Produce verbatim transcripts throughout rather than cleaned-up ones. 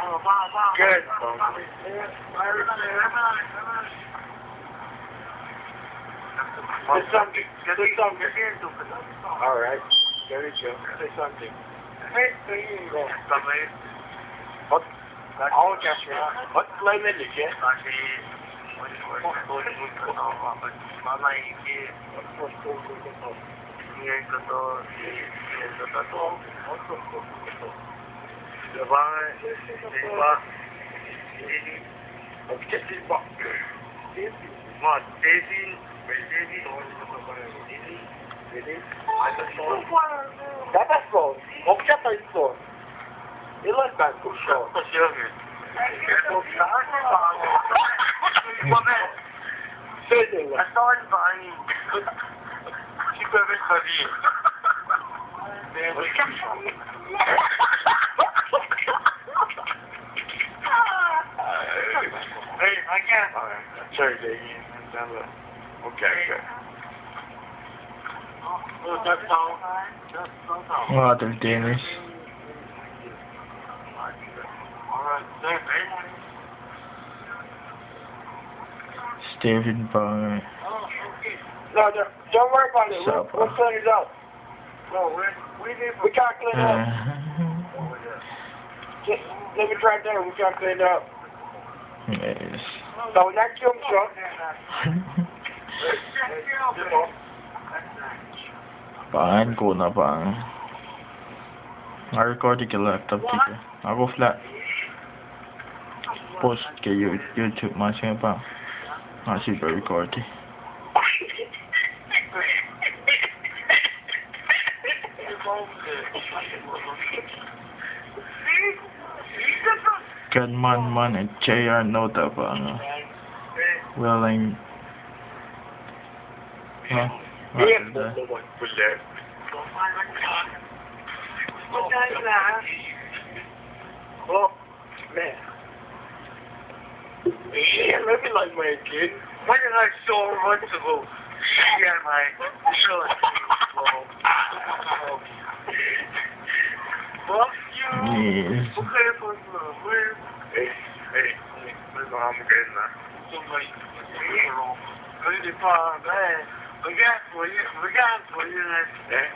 Good. Say something. Say something. All right. There you go. Say something. What? All Joshua. What? Play music, yeah? That, that's all. Okja pa ito. Ilan pa kusho. Sene la. Asan bani. Sipa be kari. Hey, I can't. All right. Sorry, baby. Okay, okay. Nga tol Dennis. Stephen pa. No, no, don't worry about it. We'll, we'll clean it up. No, we, we need, we can't clean it up. Uh, Just leave it right there. We can't clean it up. Yes. So that jump shot. Pa an kona pa. Nga record ke laptop tike. Nga kof lah post ke You-, YouTube ma se pa. Nga sifil record. Ken man man e J R Nota pa nga. Willing. Huh? Yes, what the, what the? Oh, man. Yeah, maybe like my kid. When did I show months ago? Yeah, my show. Fuck you. Yes. Okay, fuck you. Hey, hey, hey, I'm good now. Somebody, hey, pa, man. We got for you. We got for you, man. Eh?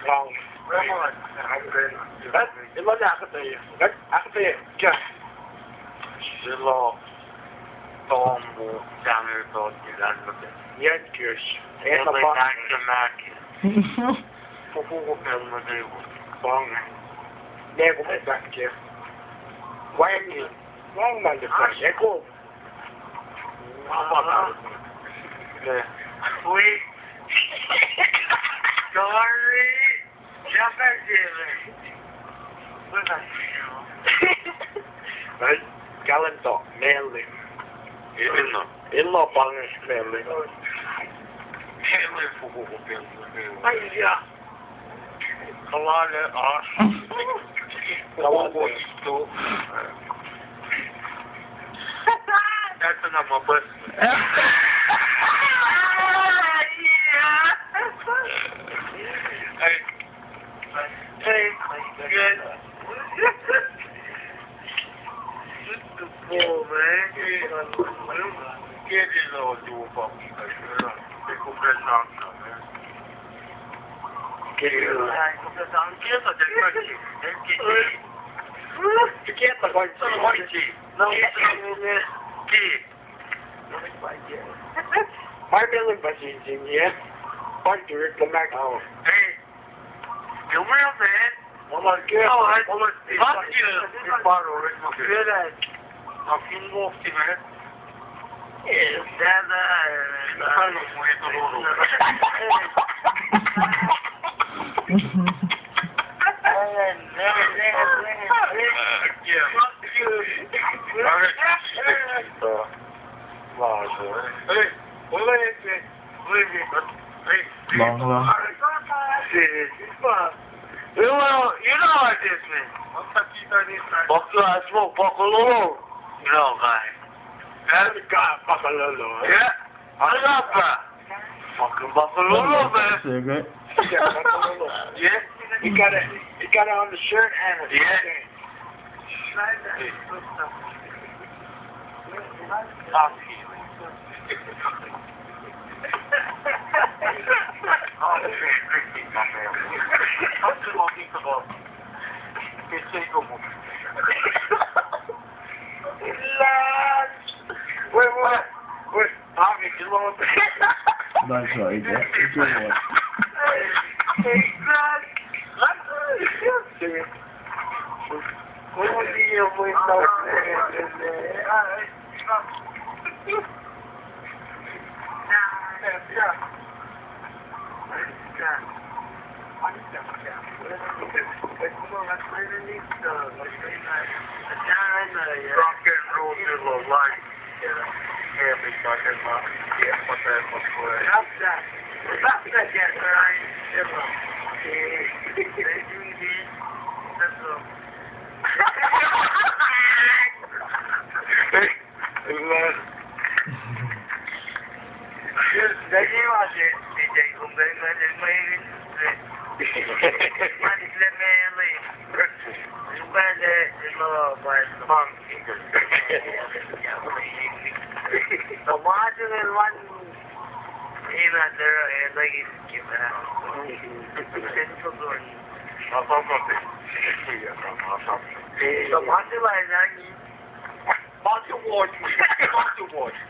Wow. Come on. I'm good now. That, it was after you. That, after you. Just. Silo tombu sangir tot ilan mete. Yet kers. Ema pa. Ema pa. Pupu ko pel mete. Bang. Ne ko me back ke. Why me? Why am I the first? Eko. Apa ka? Eh. Wait. Sorry. Right? Kalento, Meli. Enenuh. Enenuh pa inge Meli. Meli fukuku pia. Aiya. Kalale, ah. Kalale. Fukuku isto. That's not my best. Hey. Hey, good. Good to go, man. Get it all, you fucking, like, you know, they go press on, man. Get it all. Get it all. Get it all. No, get it. Get it. Martin Luther King, yeah. Martin Luther King. Oh. Hey. Come here, man. Mama, get up. Oh, I, mama, fuck you. Fucking move, man. Yeah, that, uh, yeah, fuck you. Long, long. Well, you know what this means. Fuck you, I smoke Buckalolo. You know, guy. That's the guy, Buckalolo. Yeah. I love that. Fucking Buckalolo, man. Yeah, Buckalolo. Yeah. You got it. You got it on the shirt and the thing. Done, sorry, yeah. It's your watch. Rock and roll is alive.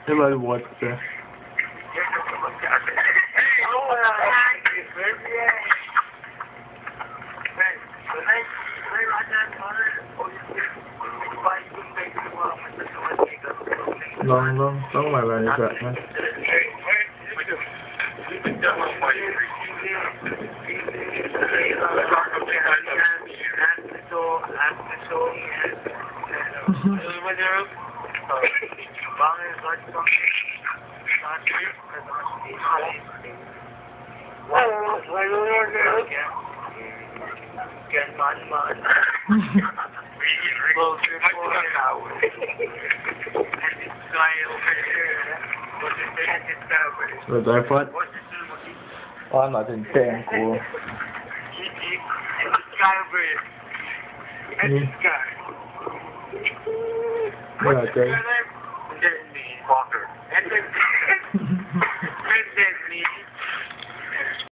Elan watch, uh, Long, long, long ma luhn ita, man. Red iPad. Oh, I'm not in tank, cool. Yeah, okay.